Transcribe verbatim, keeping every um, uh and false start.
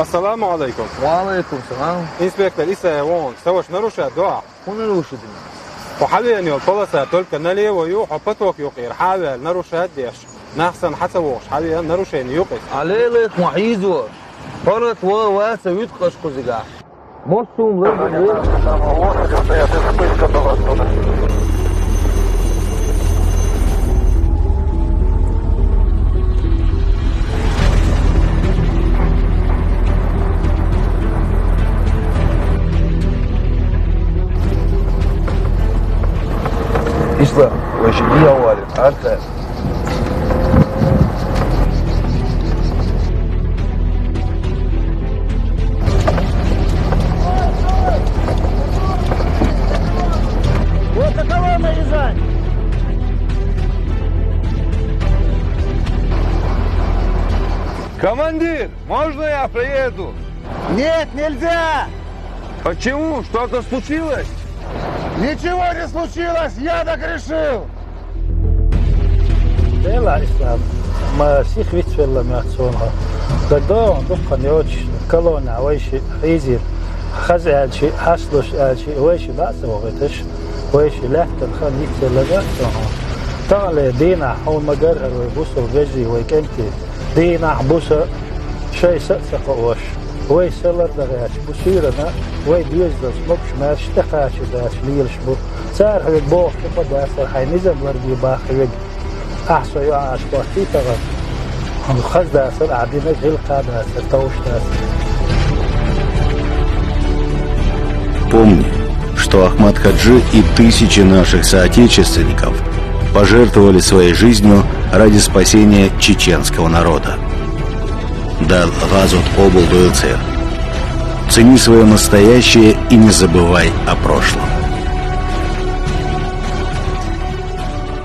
Ассаламу алейкум. Ва алейкум салам. Инспектор Исаев, вон, ца ваша нарушать ду ахь? ХӀун нарушать ду? Хьо хьавеана йолу полоса только налево ю, хьо поток юкъера хьаваьлла нарушать деш. Нах санна хьа ца вогӀуш хьавеана, нарушение юкъа иза. Алеле, хьо хьийзо. Парат ва ваца вуьту кхаш кхузигахь. Массо а лазар ву. Ислам, вай ши дегӀ валийта, хьан ца? Вот такова нарезать. Командир, можно я приеду? Нет, нельзя! Почему? Что-то случилось? Ничего не случилось, я так решил! Делахь, Ислам, ма сиха вицвелла моьтту суна хьо. Даг догӀун дуккха йоцуш, колонна вай ши хьийзийра. Хаза аьлчи, хьасталуш аьлчи, вай ши бац вогӀуьйтуш, вай ши лаьттан хан йицвелла моьтту суна хьо. Таханле дийнахь хьуна ма-гарра вай бусул вежарий, вай кӀентий. Дийнахь, буса, шайн са а ца кхоош, вай са лардан гӀерташ бу суьйранна, вай доьзалш, могуш-маьрша тӀекхачар дац лелаш бу. Цара хьоьга боху хӀума дацара, хьайн низам ларбе боху хьоьга. Ахьа со юьхьӀаьржа хӀоттий тахана. Хьуна хаза дацара ахьа динарг, гӀиллакх а дацара, товш дацара. Помни, что Ахмат Хаджи и тысячи наших соотечественников пожертвовали своей жизнью ради спасения чеченского народа. Дар гӀазот къобалдойла церан. Цени своё настоящее и не забывай о прошлом.